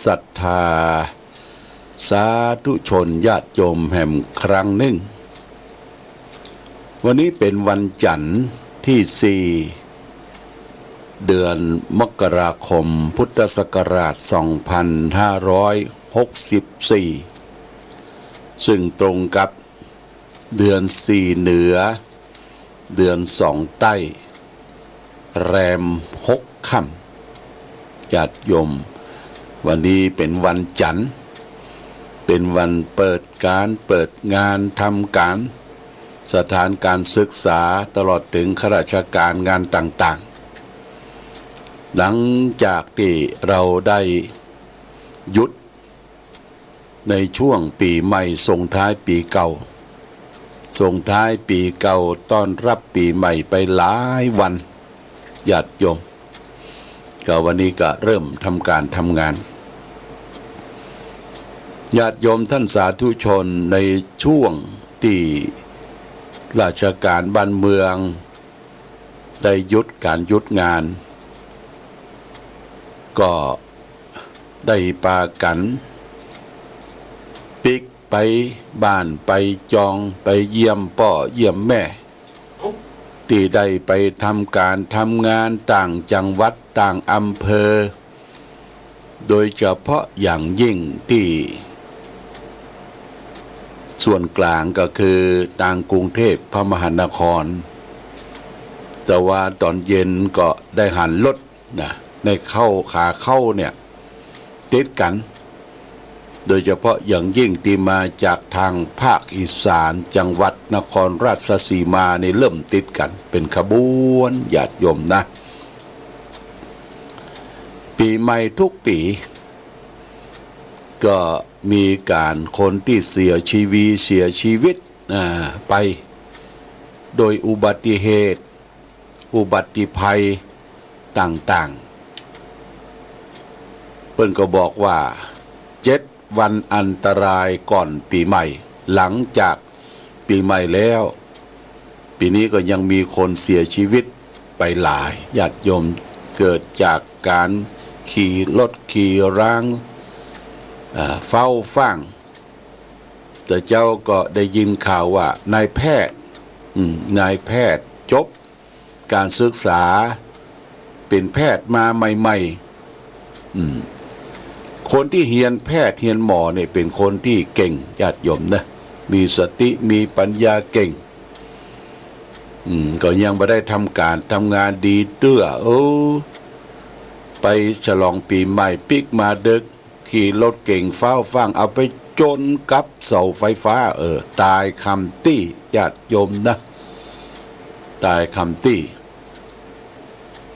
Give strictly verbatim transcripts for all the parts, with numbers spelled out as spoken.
ศรัทธาสาธุชนญาติโยมแหมครั้งนึ่ง วันนี้เป๋นวันจันทร์ตี้สี่ เดือนมกราคม พุทธศักราช สองพันห้าร้อยหกสิบสี่ ซึ่งตรงกับ เดือนสี่เหนือ เดือนสองใต้ แรมหกค่ำ ญาติโยม วันนี้เป๋นวันจันทร์ เป๋นวันเปิดก๋านเปิดงานทำก๋าน สถานก๋านศึกษา ตลอดเถิงข้าราชก๋านงานต่างๆ หลังจากตี้เฮาได้หยุด ในช่วงปี๋ใหม่ส่งท้ายปี๋เก่า ส่งท้ายปี๋เก่าต้อนฮับปี๋ใหม่ไปหลายวัน ญาติโยม ก็วันนี้ก็เริ่มทำก๋านทำงาน ญาติโยมท่านสาธุชน ในช่วงตี้ราชก๋านบ้านเมือง ได้หยุดก๋านหยุดงาน ก็ได้ปากั๋นปิ๊กไปบ้านไปจอง ไปเยี่ยมป้อเยี่ยมแม่ ตี้ได้ไปทำก๋านทำงานต่างจังหวัดต่างอำเภอ โดยเฉพาะอย่างยิ่งตี้ส่วนก๋างก็คือตางกรุงเทพพระมหานคร แต่ว่าต๋อนเย็นก็ได้หันรถนะ ในเข้าขาเข้าเนี่ย ติดกั๋น โดยเฉพาะอย่างยิ่งตี้มาจากตางภาคอีสาน จังหวัดนครราชสีมานี่เริ่มติดกั๋นเป๋นขบวน ญาติโยมนะ ปี๋ใหม่กู้ปี๋ ก็มีก๋านคนตี้เสียชีวี เสียชีวิต อ่า ไป โดยอุบัติเหตุ อุบัติภัยต่างๆ เปิ้นก็บอกว่า เจ็ดวันอันตรายก่อนปี๋ใหม่ หลังจากปี๋ใหม่แล้ว ปี๋นี้ก็ยังมีคนเสียชีวิตไปหลาย ญาติโยม เกิดจากก๋านขี่รถขี่รา อ่า เฟ้าฟ้าง แต่เจ้าก็ได้ยินข่าวว่านายแพทย์ อืม นายแพทย์จบก๋านศึกษา เป๋นแพทย์มาใหม่ๆ อืม คนตี้เฮียนแพทย์เฮียนหมอเนี่ยเป๋นคนตี้เก่ง ญาติโยมนะ มีสติ มีปัญญาเก่ง อืม ก็ยังบ่ได้ทำก๋านทำงานดีเตื้อ เออ ไปฉลองปี๋ใหม่ปิ๊กมาดึก ขี่รถเก๋งเฟ้าฟ้าง เอาไปจนกับเสาไฟฟ้า เออ ต๋ายคำตี้ ญาติโยมนะ ต๋ายคำตี้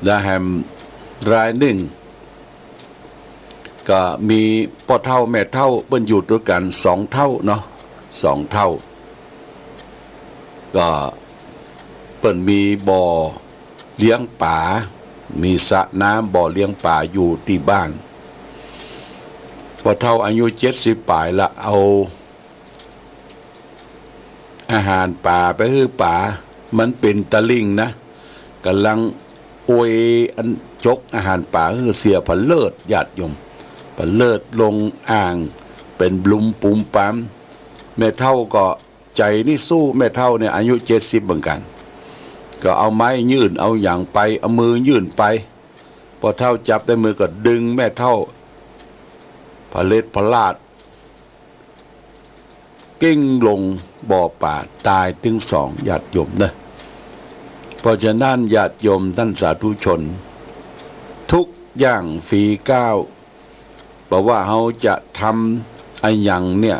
และแหมรายนึ่ง ก็มีป้อเฒ่าแม่เฒ่า เปิ้นอยู่ตวยกั๋นสองเฒ่าเนาะ สองเฒ่า ก็เปิ้นมีบ่อเลี้ยงป๋า มีสระน้ำบ่อเลี้ยงป๋าอยู่ตี้บ้าน ป้อเฒ่าอายุเจ็ดสิบป๋ายละ เอา อาหารป๋าไปหื้อป๋า มันเป๋นตะลิ่งนะ ก่ำลังอวยอันจกอาหารป๋าหื้อเสียผะเลิด ญาติโยม ผะเลิดลงอ่าง เป๋นบุ๋มปุมปั๊ม แม่เฒ่าก็ใจ๋นี่สู้ แม่เฒ่าเนี่ยอายุเจ็ดสิบเหมือนกั๋น ก็เอาไม้ยื่น เอาหยังไป เอามือยื่นไป ป้อเฒ่าจับได้มือก็ดึงแม่เฒ่า ผะเล็ดผะลาด กลิ้งลงบ่อป๋า ต๋ายตึงสอง ญาติโยมนะ เพราะฉะนั้นญาติโยมท่านสาธุชน ทุกอย่างฝีก้าว บ่ว่าเฮาจะทำอะหยังเนี่ย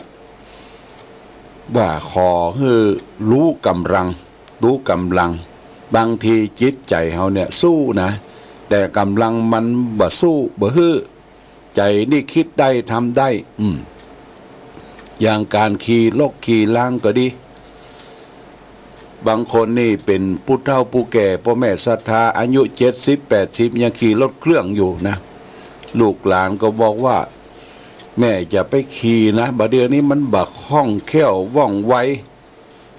ว่าขอหื้อฮู้ก๋ำลัง ฮู้ก๋ำลัง บางทีจิตใจ๋เฮาเนี่ยสู้นะ แต่ก๋ำลังมันบ่สู้ บ่หื้อ ใจ๋นี่กึ๊ดได้ ทำได้ อืม อย่างก๋านขี่รถขี่ราก็ดี บางคนนี่เป๋นผู้เฒ่าผู้แก่ ป้อแม่ศรัทธา อายุเจ็ดสิบแปดสิบ ยังขี่รถเครื่องอยู่นะ ลูกหลานก็บอกว่า แม่จะไปขี่นะ บ่าเดี่ยวนี้มันบ่คล่องแคล่วว่องไว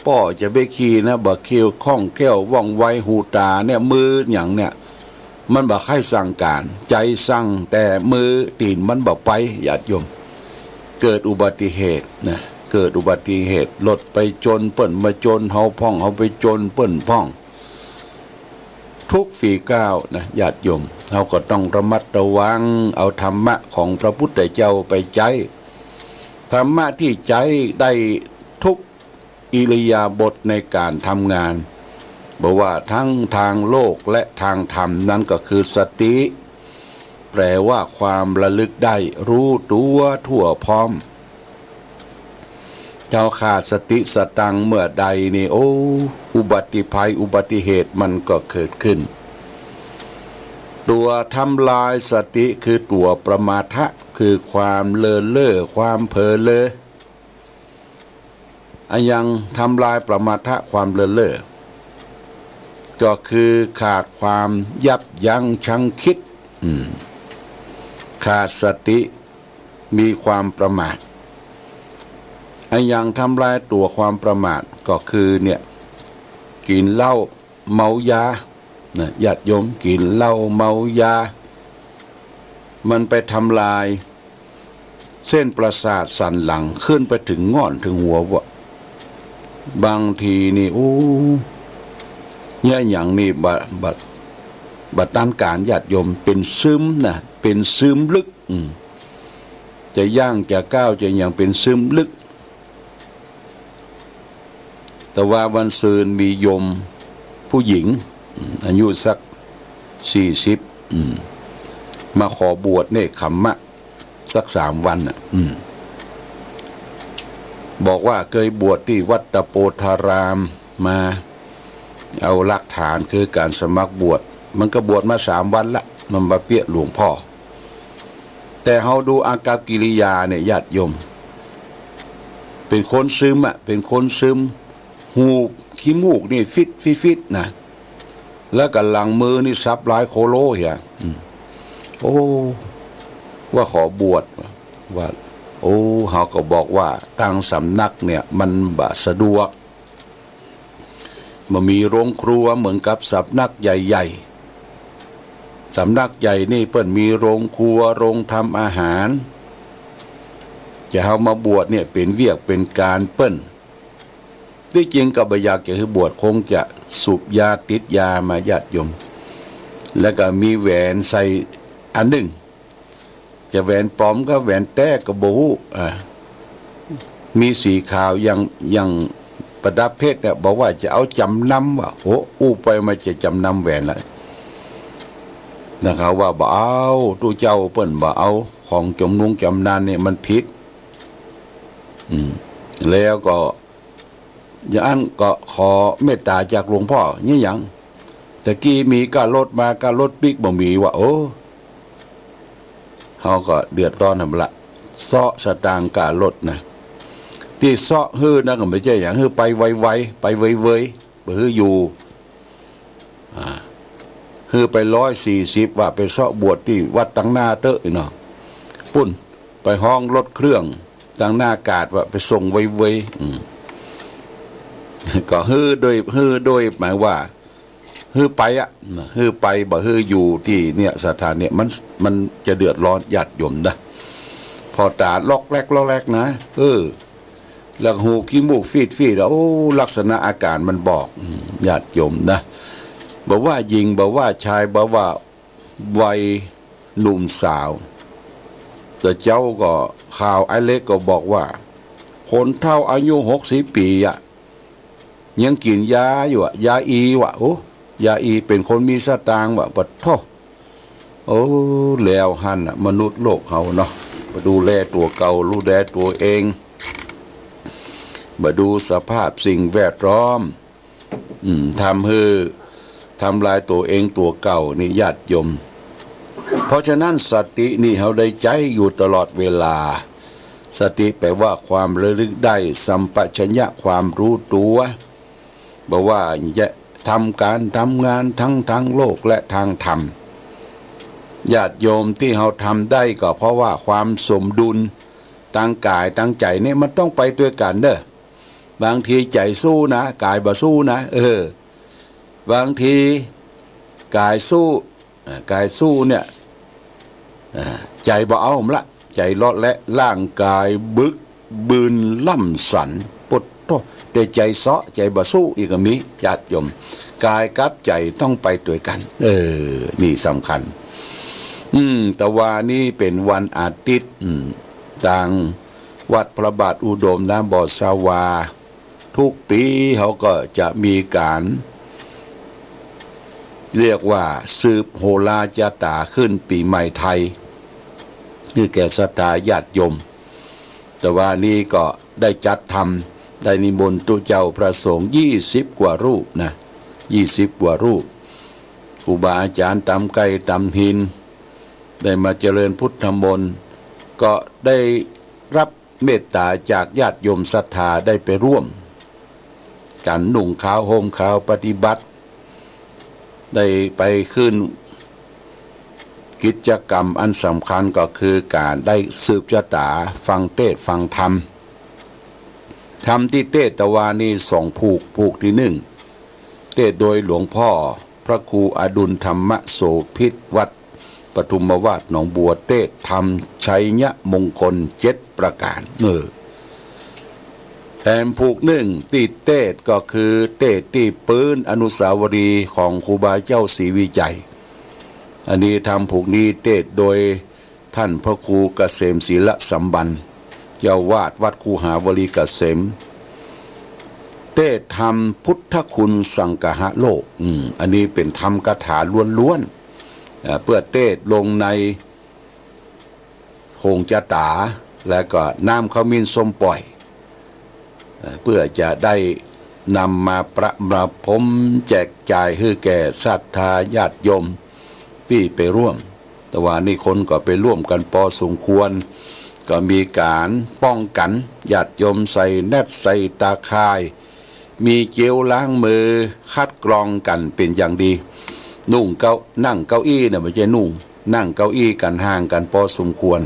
ป้อจะไปขี่นะ บ่คล่องแคล่วว่องไว หูต๋าเนี่ย มือหยังเนี่ย มันบ่ใค่สั่งก๋าน ใจ๋สั่ง แต่มือตี๋นมันบ่ไป ญาติโยม เกิดอุบัติเหตุนะ เกิดอุบัติเหตุ รถไปจนเปิ้น มาจนเฮาพ่อง เฮาไปจนเปิ้นพ่อง ทุกฝีก้าวนะ ญาติโยม เฮาก็ต้องระมัดระวัง เอาธรรมะของพระพุทธเจ้าไปใจ๊ ธรรมะตี้ใจ๊ได้ทุกอิริยาบถในก๋านทำงาน บ่ว่าทั้งตางโลกและตางธรรม นั้นก็คือสติ แปลว่าความระลึกได้ ฮู้ตั๋วทั่วพร้อม เฮาขาดสติสตังค์เมื่อใดนี่ โอ้ อุบัติภัย อุบัติเหตุมันก็เกิดขึ้น ตั๋วทำลายสติคือตั๋วประมาทะ คือความเล่อเล่อ ความเผลอเลอ อะหยังทำลายประมาทะ ความเล่อเล่อ ก็คือขาดความยับยั้งชั่งคิด อืม ขาดสติ มีความประมาท อะหยังทำลายตั๋วความประมาท ก็คือเนี่ย กิ๋นเหล้าเมายานะ ญาติโยม กิ๋นเหล้าเมายา มันไปทำลายเส้นประสาทสันหลัง ขึ้นไปเถิงง่อนเถิงหัวว่ะ บางทีนี่ โอ้ เยียะหยังนี่บ่ บ่ บ่ตันก๋าน ญาติโยม เป๋นซึมนะ เป๋นซึมลึก อืม จะย่างจะก้าวจะหยังเป๋นซึมลึก แต่ว่าวันซืนมีโยมผู้หญิง อืม อายุสักสี่สิบ อืม มาขอบวชเนกขัมมะสักสามวันน่ะ อืม บอกว่าเกยบวชตี้วัดตะโปธารามมา เอาหลักฐานคือก๋านสมัครบวช มันก็บวชมาสามวันละ มันมาเปี้ยะหลวงพ่อ แต่เฮาดูอากัปกิริยาเนี่ย ญาติโยม เป๋นคนซึมอะ เป๋นคนซึม หูบขี้มูกนี่ฟิด ฟิด ฟิดนะ แล้วก็หลังมือนี่สับหลายโคโลเหีย อืม โอ้ ว่าขอบวช ว่า โอ้ เฮาก็บอกว่าตางสำนักเนี่ยมันบ่สะดวก บ่มีโรงครัวเหมือนกับสำนักใหญ่ๆ สำนักใหญ่นี่เปิ้นมีโรงครัว โรงทำอาหาร จะเฮามาบวชเนี่ยเป๋นเวียกเป๋นก๋านเปิ้น ตี้จริงก็บ่อยากจะหื้อบวช คงจะสูบยาติดยามา ญาติโยม แล้วก็มีแหวนใส่อันนึ่ง จะแหวนปลอมก็แหวนแต๊ก็บ่ฮู้ อ่า มีสีขาวอย่าง อย่างประดับเพชรเนี่ย บอกว่าจะเอาจ๋ำนำว่ะ โอ้ อู้ไปมาจะจ๋ำนำแหวนละ นะครับ ว่าบ่เอา ตุ๊เจ้าเปิ้นบ่เอา ของจ๋ำนุงจ๋ำนันเนี่ยมันผิด อืม แล้วก็ อย่างอั้นก็ขอเมตต๋าจากหลวงพ่อ นี่หยัง ตะกี้มีก้ารถมา ก้ารถปิ๊กบ่มีว่ะ โอ้ เฮาก็เดือดร้อนหั้นละ เซาะสตางค์ก้ารถนะ ตี้เซาะหื้อนะก็บ่ใจ้หยัง หื้อไปไวๆ ไปเวยๆ บ่หื้ออยู่ อ่า หื้อไปร้อยสี่สิบ ว่าไปเซาะบวชตี้วัดตังหน้าเต๊อะเนาะ ปุ้น ไปฮ้องรถเครื่องตังหน้ากาดว่าไปส่งไวๆ อืม ก็หื้อโดย หื้อโดยหมายว่า หื้อไปอะ หื้อไป บ่หื้ออยู่ตี้เนี่ย สถานเนี่ย มัน มันจะเดือดร้อนญาติโยมนะ ผ่อต๋าล็อกแล็กล็อกแล็กนะ เออ แล้วหูขี้มูกฟีดๆ อะ โอ้ ลักษณะอาก๋านมันบอก อืม ญาติโยมนะ บ่ว่าญิง บ่ว่าจาย บ่ว่า วัยหนุ่มสาว แต่เจ้าก็ข่าวไอ้เล็กก็บอกว่า คนเฒ่าอายุหกสิบปี๋อะ ยังกิ๋นยาอยู่อะ ยาอีว่ะ โอ้ ยาอี เป๋นคนมีสตางค์ว่ะ ปะโธ่ โอ้ แล้วหั้นน่ะ มนุษย์โลกเฮาเนาะ บ่ดูแลตั๋วเก่า ดูแลตั๋วเอง บ่ดูสภาพสิ่งแวดล้อม อืม ทำหื้อ ทำลายตั๋วเองตั๋วเก่านี่ญาติโยม เพราะฉะนั้นสตินี่เฮาได้ใจ๊อยู่ตลอดเวลา สติแปลว่าความระลึกได้ สัมปชัญญะ ความรู้ตั๋ว บ่ว่าจะทำก๋านทำงานตังตางโลกและตางธรรม ญาติโยม ตี้เฮาทำได้ก็เพราะว่าความสมดุลตางก๋ายตางใจ๋นี่มันต้องไปตวยกั๋นเน่อ บางทีใจ๋สู้นะ ก๋ายบ่สู้นะ เออ บางทีก๋ายสู้ อ่า ก๋ายสู้เนี่ย อ่า ใจ๋บ่เอาละ ใจ๋เลาะแหละ ร่างก๋ายบึก บึนล่ำสัน ปดโธ่ แต่ใจ๋เซาะ ใจ๋บ่สู้อีกก็มี ญาติโยม ก๋ายกับใจ๋ต้องไปตวยกั๋น เออ นี่สำคัญ อืม ตะวานี้เป๋นวันอาทิตย์ อืม ตางวัดพระบาทอุดมนะ บ่ทราบว่า กู้ปี๋เขาก็จะมีก๋าน เรียกว่าสืบโหราจะต๋าขึ้นปี๋ใหม่ไทย หื้อแก่ศรัทธาญาติโยม ตะวานี้ก็ได้จัดทำ ได้นิมนต์ตุ๊เจ้าพระสงฆ์ยี่สิบกว่ารูปนะ ยี่สิบกว่ารูป ครูบาอาจ๋ารย์ต๋ามใก้ต๋ามถิ่น ได้มาเจริญพุทธมนต์ ก็ได้รับ เมตต๋าจากญาติโยมศรัทธาได้ไปร่วมกั๋นนุ่งขาวห่มขาวปฏิบัติ ได้ไปขึ้นกิจกรรมอันสำคัญก็คือก๋านได้สืบจะต๋าฟังเตสน์ฟังธรรม ธรรมตี้เตสน์ตะวานี้สองผูก ผูกตี้นึ่ง เตสน์โดยหลวงพ่อพระครูอดุลธรรมโสภิต วัดปทุมวาสหนองบัว เตสน์ธรรมชัยมงคลเจ็ดประก๋าน เออ แถมผูกนึ่งตี้เตสน์ก็คือเตสน์ตี้ปื๊นอนุสาวรีย์ของครูบาเจ้าศรีวิชัย อันนี้ธรรมผูกนี้เตสน์โดย ท่านพระครูเกษมศิลสัมปัน เจ้าอาวาสวัดคูหาวลีเกษม เตสน์ธรรมพุทธคุณสังคหโลก อืม อันนี้เป๋นธรรมคาถาล้วนๆ เอ่อ เปื้อเตสน์ลงในโขงจะต๋า แล้วก็น้ำขมิ้นส้มป่อย เอ่อ เปื้อจะได้นำมาประ มาพรมแจกจ่ายหื้อแก่ศรัทธาญาติโยมตี้ไปร่วม ตะวานี้คนก็ไปร่วมกั๋นปอสมควร ก็มีก๋านป้องกั๋น ญาติโยมใส่แน็ต ใส่ตาข่าย มีเจลล้างมือ คัดกรองกั๋นเป๋นอย่างดี นุ่งเก้า นั่งเก้าอี้เนี่ย บ่ใจ้นุ่ง นั่งเก้าอี้กั๋นห่างกั๋นปอสมควร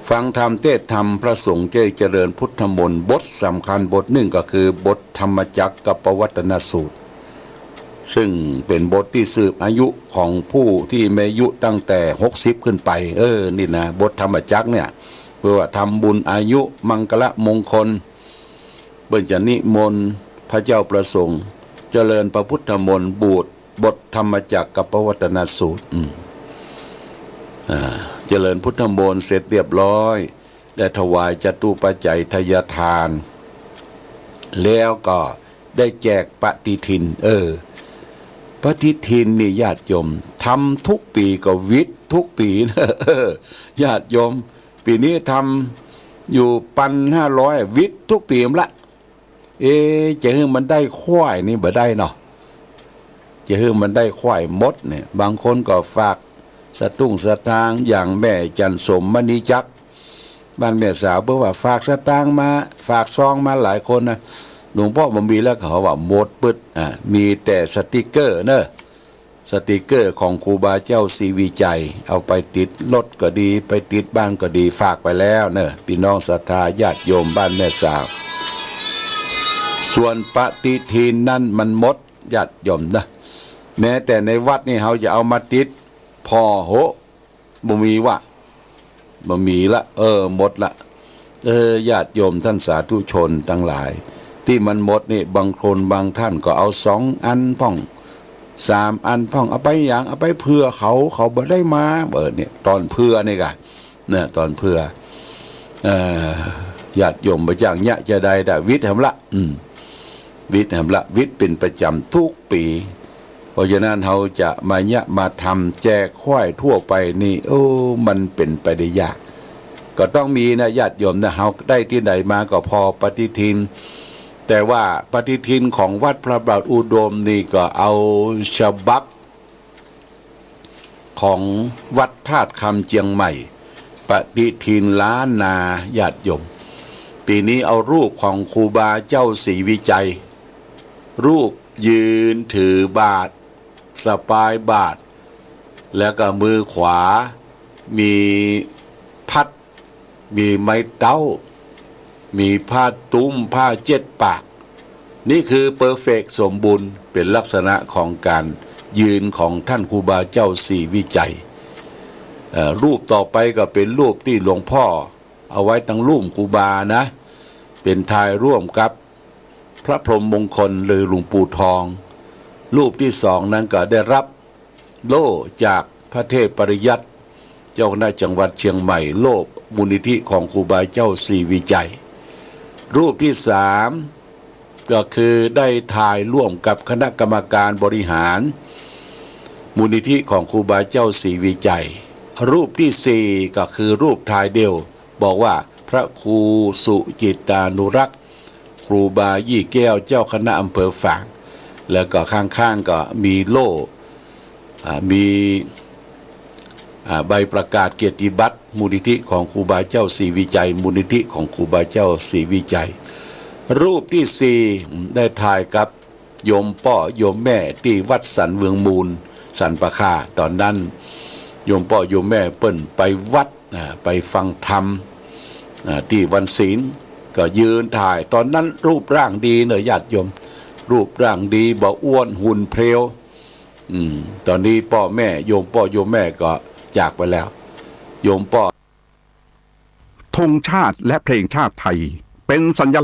ฟังธรรมเตสน์ธรรม พระสงฆ์จะเจริญพุทธมนต์ บทสำคัญบทนึ่งก็คือบทธรรมจักรกัปปวัตตนสูตร ซึ่งเป๋นบทตี้สืบอายุของผู้ตี้มีอายุตั้งแต่หกสิบขึ้นไป เออ นี่นะ บทธรรมจักรเนี่ย เปื้อว่าทำบุญอายุมังคละมงคล เปิ้นจะนิมนต์พระเจ้าประสงค์ เจริญพระพุทธมนต์ บท บทธรรมจักรกัปปวัตตนสูตร อืม อ่า เจริญพุทธมนต์เสร็จเรียบร้อย ได้ถวายจตุปัจจัยทายทาน แล้วก็ได้แจกปฏิทิน เออ ปฏิทินนี่ญาติโยม ทำกู้ปี๋ก็วิดกู้ปี๋นะ เออ ญาติโยม ปี๋นี้ทำอยู่ปันห้าร้อย วิดกู้ปี๋ละ เอ๊ะ จะหื้อมันได้คว่ายนี่บ่ได้เนาะ จะหื้อมันได้คว่ายหมดเนี่ย บางคนก็ฝากสตุ้งสตางค์ อย่างแม่จันทร์สมมณีจักร บ้านแม่สาว เปิ้นว่าฝากสตางค์มา ฝากซองมาหลายคนนะ หลวงป้อบ่มีแล้ว เขาว่าหมดปึ๊ด อ่า มีแต่สติกเกอร์เนอะ สติกเกอร์ของครูบาเจ้าศรีวิชัย เอาไปติดรถก็ดี ไปติดบ้านก็ดี ฝากไปแล้วเนอะ ปี้น้องศรัทธาญาติโยมบ้านแม่สาว ส่วนปฏิทินนั้นมันหมด ญาติโยมนะ แม้แต่ในวัดนี่เฮาจะเอามาติด ผ่อโหะ บ่มีวะ บ่มีละ เออ หมดละ เออ ญาติโยมท่านสาธุชนตังหลาย ตี้มันหมดนี่ บางคนบางท่านก็เอาสองอันพ่อง สามอันพ่อง เอาไปหยัง เอาไปเผื่อเขา เขาบ่ได้มา เออ เนี่ย ต๋อนเผื่อนี่ก่ะ เนี่ย ต๋อนเผื่อ เอ่อ ญาติโยมบ่จ้างเยียะจะใด แต่วิดแหมละ อืม วิดแหมละ วิดเป๋นประจ๋ำกู้ปี๋ เพราะฉะนั้นเฮาจะมาเยียะมาทำแจกคว่ายทั่วไปนี่ โอ้ มันเป๋นไปได้ยาก ก็ต้องมีนะญาติโยมนะ เฮาได้ตี้ไหนมาก็ผ่อปฏิทิน แต่ว่าปฏิทินของวัดพระบาทอุดมนี่ก็เอาฉบับ ของวัดธาตุคำเจียงใหม่ ปฏิทินล้านนา ญาติโยม ปี๋นี้เอารูปของครูบาเจ้าศรีวิชัย รูปยืนถือบาตร สะพายบาตร แล้วก็มือขวามีพัด มีไม้เต๊า มีผ้าตุ้ม ผ้าเจ็ดปาก นี่คือเพอร์เฟกต์ สมบูรณ์ เป๋นลักษณะของก๋าน ยืนของต้านครูบาเจ้าศรีวิชัย เอ่อ รูปต่อไปก็เป๋นรูปตี้หลวงป้อเอาไว้ตังลุ่มครูบานะ เป๋นถ่ายร่วมกับพระพรหมมงคลหรือหลวงปู่ทอง รูปตี้สองนั้นก็ได้ฮับโล่จากพระเทพปริยัติ เจ้าคณะจังหวัดเชียงใหม่ โล่มูลนิธิของครูบาเจ้าศรีวิชัย รูปตี้สาม ก็คือได้ถ่ายร่วมกับคณะกรรมการบริหารมูลนิธิของครูบาเจ้าศรีวิชัย รูปตี้สี่ ก็คือรูปถ่ายเดี่ยว บอกว่าพระครูสุจิตตานุรักษ์ ครูบายี่แก้ว เจ้าคณะอำเภอฝาง แล้วก็ข้างๆ ก็มีโล่ อ่า มี อ่า ใบประกาศเกียรติบัตรมูลนิธิของครูบาเจ้าศรีวิชัย มูลนิธิของครูบาเจ้าศรีวิชัย รูปตี้สี่ ได้ถ่ายกับโยมป้อโยมแม่ตี้วัดสันเมืองมูล สันป่าข้า ต๋อนนั้นโยมป้อโยมแม่เปิ้นไปวัด อ่า ไปฟังธรรม อ่า ตี้วันศีล ก็ยืนถ่าย ต๋อนนั้นรูปร่างดีเนาะญาติโยม รูปร่างดี บ่อ้วน หุ่นเพรียว อืม ต๋อนนี้ป้อแม่ โยมป้อโยมแม่ก็จากไปแล้ว โยมป้อ ธงชาติและเพลงชาติไทย เป็นสัญลักษณ์